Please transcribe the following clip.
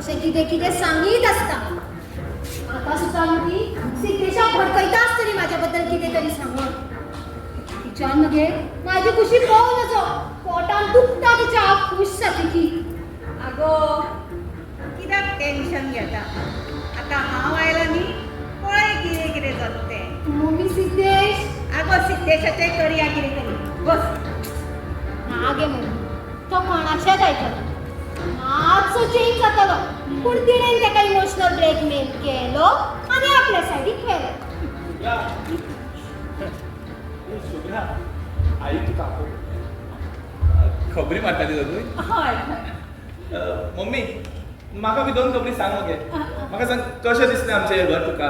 अशें कितें कितें सांगीत आसता. आतां सुद्दां न्हू ती सिद्धेशाक भडकयता आसतली म्हाज्या बद्दल कितें तरी सांगून. तिच्यान मगे म्हाजी खुशी पळोवं नजो. पोटान दुखता तिच्या, हांव खूश जातकी. आगो, कित्याक टेन्शन घेता? आतां हांव आयलां न्ही, पळय कितें कितें जाता तें. मम्मी, सिद्धेश. आगो, सिद्धेशाचें करया कितें तरी, बस. ना गे मम्मी, तो कोणाचेंच आयकना. मातसो चेंज जातलो, पूण तिणेन ताका इमोशनल ब्लॅकमेल केलो आनी आपल्या सायडीक व्हेलो. शुभ्रा, ए शुभ्रा, आई तुका आपयता. खबरी मारताली सगळी. हय. मम्मी, म्हाका बी दोन खबरी सांग मगे. म्हाका सांग, कशें दिसलें आमचें हें घर तुका?